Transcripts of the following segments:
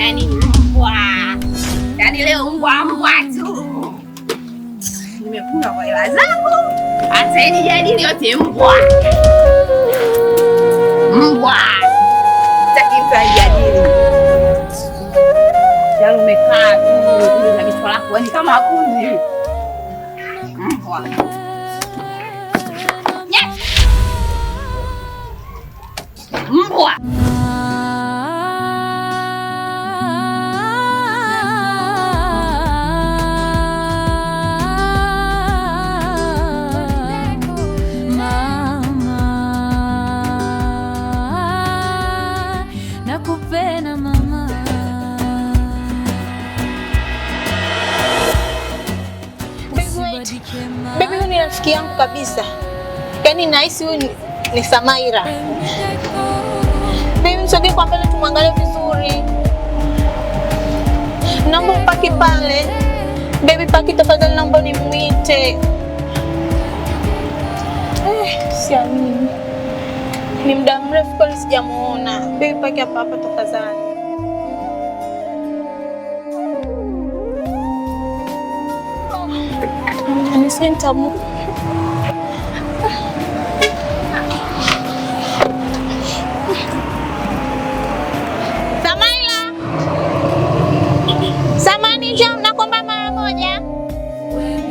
Yani mbwa. Yani leo mbwa mbwa tu. Nimekula kwa hela zangu. Acheni jadili yote mbwa. Mbwa. Sitaki mtu ajadili. Yaani umekaa tu na kichwa lako yani kama hakundi. Mbwa. Yes. Mbwa. Mama, nakupenda mama. Baby, huyu ni rafiki yangu kabisa. Yaani nahisi huyu ni Samaira. Baby, msogee kwa mbele tumwangalie vizuri. Naomba upaki pale. Baby, paki tafadhali, naomba nimwite. Siamini. Ni muda mrefu kweli sijamuona. Baby, paki hapa hapa tafadhali. Oh, nisije nitamu. Samaila. Samani, njoo nakuomba mara moja. Wewe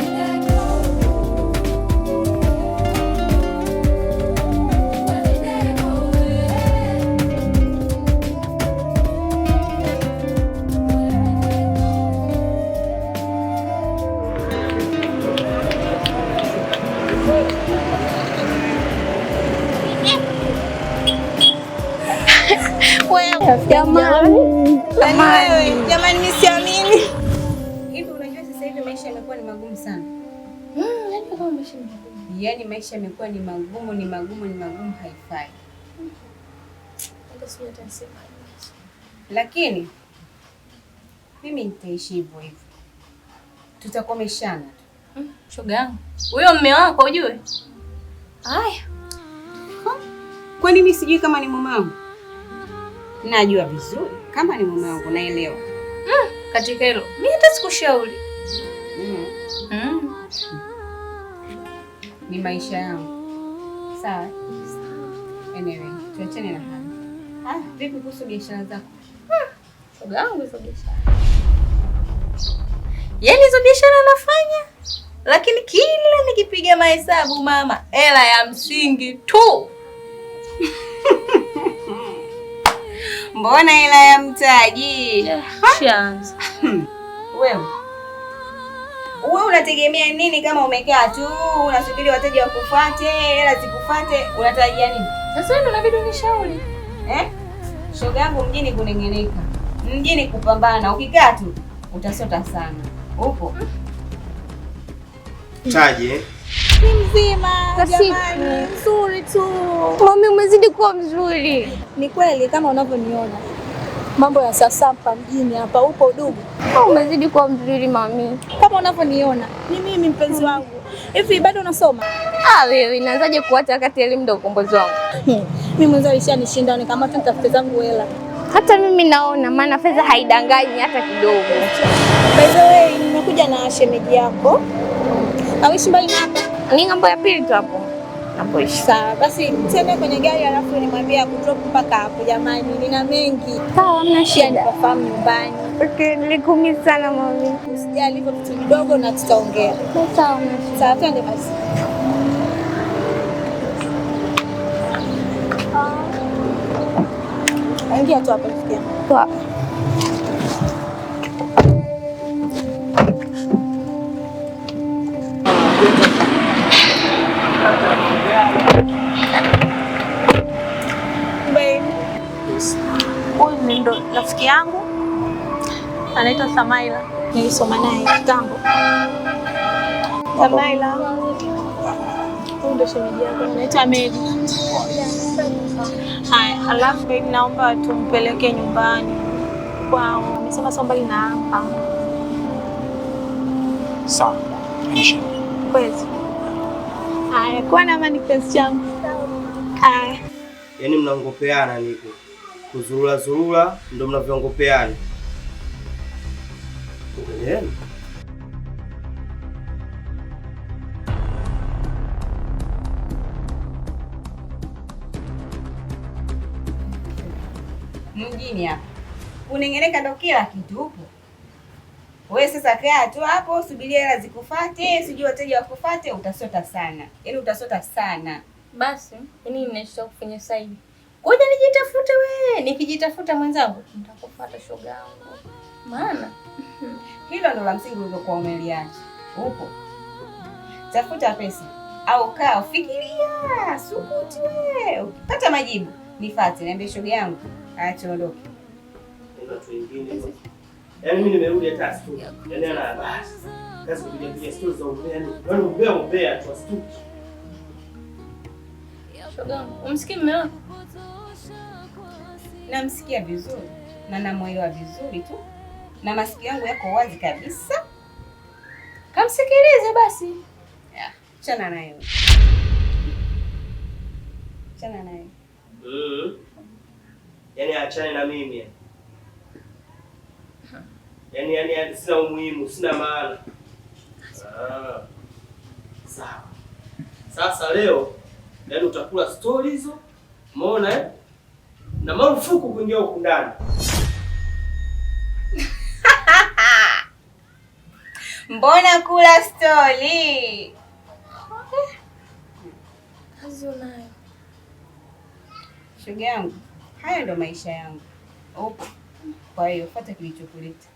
Jamani. Yaani wewe, jamani mimi siamini. Hivi unajua sasa hivi maisha yamekuwa ni magumu sana. Yaani maisha yamekuwa ni magumu, ni magumu, ni magumu, haifai. Lakini mimi nitaishi hivyo hivyo, tutakomeshana tu. Shoga yangu, huyo mme wako ujue. Haya, Kwani mimi sijui kama ni mume wangu? Najua vizuri kama ni mume wangu, naelewa. Katika hilo mimi hata sikushauri. Ni maisha yangu. Sawa. Anyway, tuachane na hayo. Ah, vipi kuhusu biashara zako? Shoga yangu, hizo biashara, yaani hizo biashara nafanya, lakini kila nikipiga mahesabu mama, hela ya msingi tu. Mbona hela ya mtaji? Shaanza. Wewe wewe unategemea nini kama umekaa tu unasubiri wateja wakufuate, hela zikufuate, unatarajia nini? Sasa wewe ndo inabidi unishauri. Eh? Shoga yangu, mjini kunengeneka, mjini kupambana. Ukikaa tu utasota sana. Upo Taje. Ni mzima jamani, mzuri tu. Mami, umezidi kuwa mzuri. Ni kweli kama unavyoniona. Mambo ya sasa hapa mjini hapa upo udugu. Umezidi kuwa mzuri mami. Kama unavyoniona, ni mimi mpenzi wangu. Hivi bado unasoma? Ah, wewe inaanzaje kuacha wakati elimu ndio ukombozi wangu? Mimi mwenzao alishanishinda ni kama tu nitafute zangu hela. Hata mimi naona, maana fedha haidanganyi hata kidogo. By the way, nimekuja na shemeji yako. Haishi mbali na hapa. Ni ng'ambo ya pili tu hapo napoishi. Sawa, basi tende kwenye gari alafu nimwambie akudrop mpaka hapo. Jamani, nina mengi. Sawa, hamna Pia shida. nipafahamu nyumbani. Okay, nilikuumiza sana mami. Usijali, hivyo vitu vidogo na tutaongea. Sawa, hamna shida. Sawa, twende basi. Ingia tu hapa rafiki yangu. Poa. Babe. Huyu ni ndo rafiki yangu anaitwa Samaila, nilisoma naye kitambo. Samaila, huyu ndo shemeji yako, anaitwa Medi. Haya, alafu babe, naomba tumpeleke nyumbani kwao. Amesema sio mbali na hapa. Sawa. Haina. Kweli? Haya, kuwa na amani kipenzi changu. Haya. Yaani mnaongopeana niko. Kuzurura zurura ndo mnavyoongopeana. Endeleeni. Mjini hapa unengeneka ndo kila kitu upo. Wewe sasa kaa tu hapo, subiria hela zikufate, sijui wateja wakufate, utasota sana. Yaani utasota sana. Basi, yaani ninachotaka kufanya sasa hivi. Ngoja nijitafute we, nikijitafuta mwenzangu nitakufuata shoga yangu. Maana hilo ndo la msingi ulivyokuwa umeliacha. Upo. Tafuta pesa au kaa fikiria, sukuti we. Ukipata majibu nifuate, niambie shoga yangu, acha ondoke. Watu wengine. Yaani mimi nimerudi hata asubuhi. Yaani ana basi. Kazi kupiga piga stories za umbea, yaani umbea tu astuki. Shoga yangu, umsikie mume wako? Namsikia vizuri na namuelewa vizuri tu, na masikio yangu yako wazi kabisa. Kamsikilize basi. Yeah, chana naye. Chana naye. Yaani achane na mimi. Yaani sina umuhimu, sina maana. Sawa. Sasa leo yaani utakula stories hizo. Umeona eh? Na marufuku kuingia huku ndani. Mbona kula story? Kazi unayo. Shoga yangu, haya ndo maisha yangu. Upo. Kwa hiyo fuata kilichokuleta.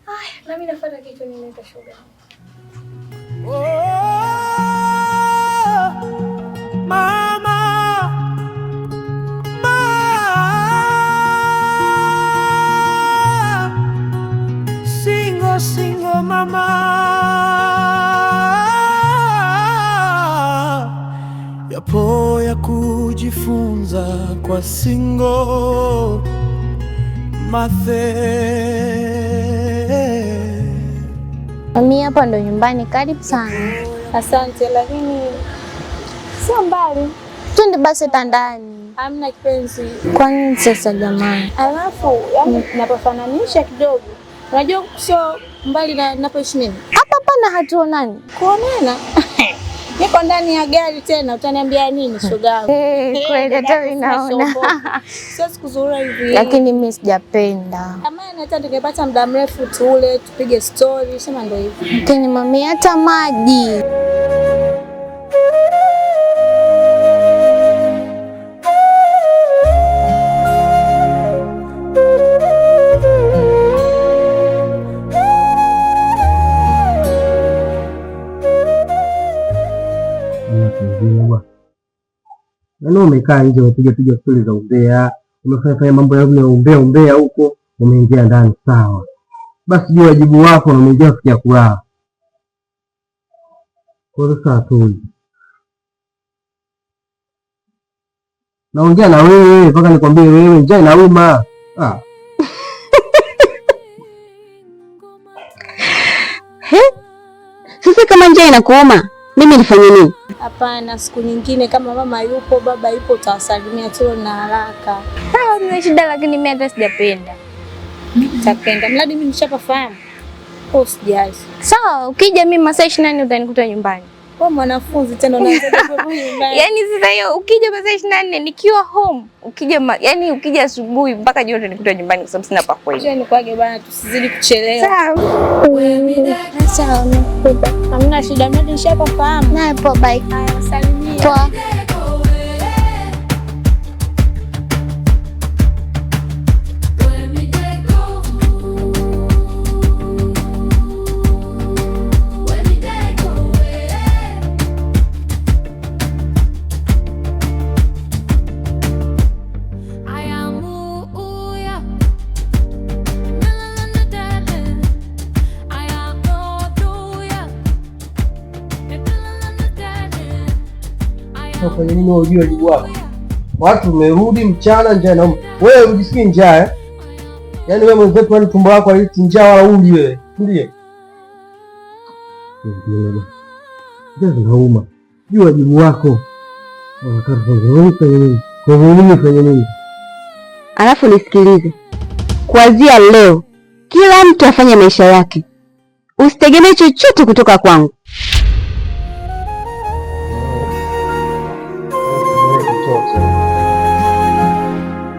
Haya, na mimi nafuata kilichonileta shoga yangu. Oh, mama, ma, single, single mama, yapo ya kujifunza kwa single mathe. Mami, hapa ndo nyumbani, karibu sana. Asante, lakini sio mbali. Twende basi hata ndani. Hamna kipenzi. Kwa nini sasa jamani? Alafu yaani napofananisha kidogo, unajua sio mbali na napoishi mimi. Hapa pana hatuonani. Kuonana? Niko ndani ya gari tena, utaniambia nini shoga yangu? Kweli hata mimi naona. Siwezi kuzurura hivi. Lakini mimi sijapenda. Amani, hata tungepata muda mrefu tule, tupige story, sema ndio hivyo. Lakini mami, hata maji. Yaani umekaa nje umepiga piga stori za umbea, umefanya fanya mambo ya umbea huko, umeingia ndani sawa. Basi jua wajibu wako na umeingia kufikia kulala. Kwa hiyo sasa hatuli. Naongea na wewe mpaka nikwambie wewe njaa inauma. Ah. He? Sasa kama njaa inakuuma, mimi nifanye nini? Hapana, siku nyingine kama mama yupo baba yupo utawasalimia tu na haraka. Sawa, mna shida lakini mimi hata sijapenda. Nitapenda. Mradi mimi nishapafahamu. Usijali. Sawa, ukija mimi masaa 24 utanikuta nyumbani. Wewe mwanafunzi tena unaanza kurudi nyumbani. Yaani sasa hiyo ukija masaa 24 nikiwa home, ukija yaani ukija asubuhi mpaka jioni utanikuta nyumbani kwa sababu sina pa kwenda. Njoo nikwage bwana, tusizidi kuchelewa. Sawa. Sawa. Hamna shida, mradi nishapafahamu. Na poa, bye. Haya, salimia. Poa. Kwenye nini wewe ujue wajibu wako? Watu umerudi mchana njaa na wewe ujisikii njaa eh? Yaani wewe mwenzetu, yaani tumbo lako haliti njaa wala uli wewe, ndio? Njaa zinauma. Jua wajibu wako. Fanye nini? Fanye nini? Alafu nisikilize. Kuanzia leo kila mtu afanye maisha yake. Usitegemee chochote kutoka kwangu.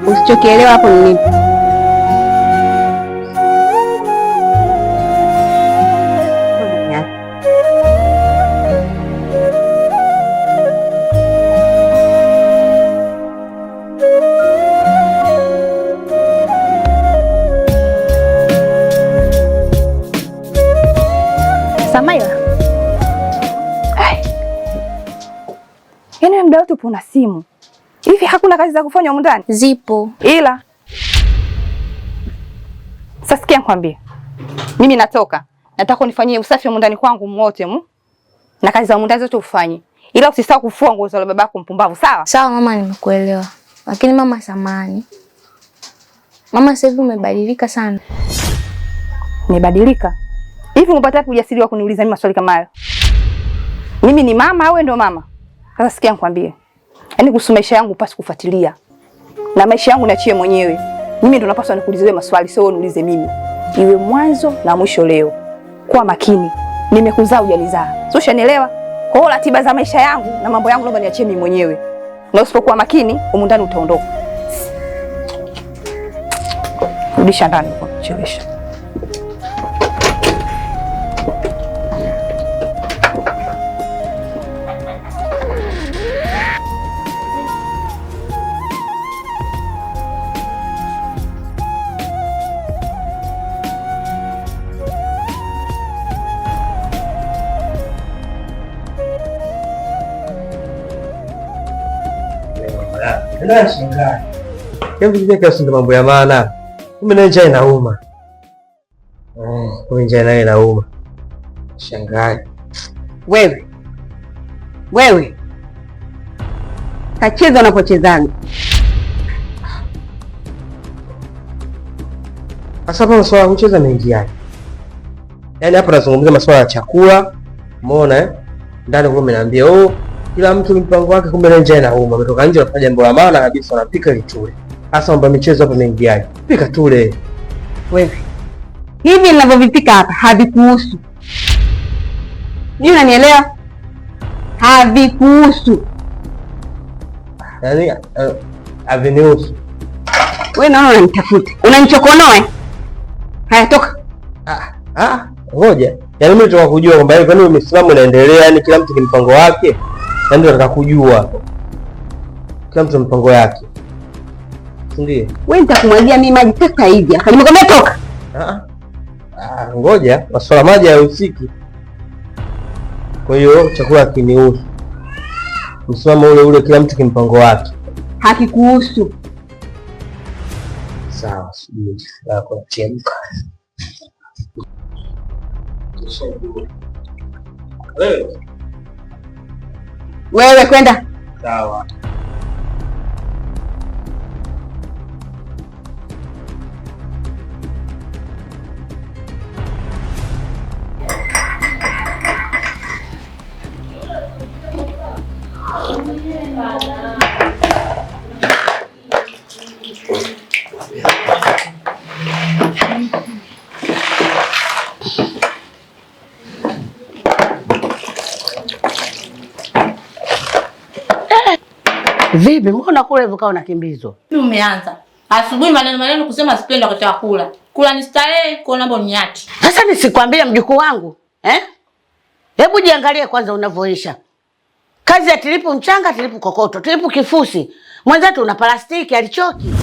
Usichokielewa hapo ni nini? Samaila. Yaani muda wote upo na simu. Hivi hakuna kazi za kufanya humu ndani? Zipo. Ila sasa sikia nikwambie. Mimi natoka. Nataka unifanyie usafi humu ndani kwangu mwote mu. Na kazi za humu ndani zote ufanye. Ila usisahau kufua nguo za babako mpumbavu, sawa? Sawa mama, nimekuelewa. Lakini mama, samahani. Mama, sasa hivi umebadilika sana. Nimebadilika? Hivi umepata wapi ujasiri wa kuniuliza mimi maswali kama hayo? Mimi ni mama au wewe ndio mama? Sasa sikia nikwambie. Yaani kuhusu maisha yangu upasi kufuatilia. Na maisha yangu niachie mwenyewe. Mimi ndo napaswa nikuulize wewe maswali, sio wewe uniulize mimi. Iwe mwanzo na mwisho leo. Kuwa makini. Nimekuzaa hujanizaa. Sio, ushanielewa? Kwa hiyo ratiba za maisha yangu na mambo yangu naomba niachie mimi mwenyewe. Na usipokuwa makini, humu ndani utaondoka. Rudisha ndani kwa kuchelewesha. Hebu mambo ya maana. Kumbe nayo njaa inauma. Kumbe njaa nayo inauma. Shangai. Wewe. Wewe. Kacheza unapochezaga. Sasa hapa masuala ya kucheza mengi. Yaani hapa nazungumzia masuala ya chakula. Umeona eh? Ndani kwa mnaambia, "Oh, kila mtu mpango wake, kumbe na njaa inauma." Umetoka nje unafanya jambo la maana kabisa, unapika ili tule. Sasa mambo ya michezo hapa mengiaje? Pika tule. Wewe. Hivi ninavyovipika hapa havikuhusu. Ni unanielewa? Havikuhusu. Yaani havinihusu. Wewe naona unanitafuta. Unanichokonoa eh? Haya toka. Ngoja. Yaani mimi nataka kujua kwamba kwani Uislamu unaendelea, yani kila mtu ni mpango wake. Yaani nataka kujua. Kila mtu mpango yake. Si ndio? Wewe nitakumwagia mimi maji sasa hivi. Hapa nimekwambia toka. Ngoja, masuala maji hayahusiki. Kwa hiyo chakula kinihusu. Msimamo ule ule, kila mtu kimpango wake. Hakikuhusu. Sawa, sijui. Kwa chemka. Wewe. Wewe kwenda. Sawa. Vipi, mbona kule hivyo kama unakimbizwa? Umeanza asubuhi maneno maneno kusema sipendi wakati wa kula. Kula ni starehe, kwa naomba uniache. Sasa nisikwambie mjukuu wangu, eh? Hebu jiangalie kwanza unavyoisha. Kazi ya tilipu mchanga, tilipu kokoto, tilipu kifusi. Mwenzetu una plastiki alichoki.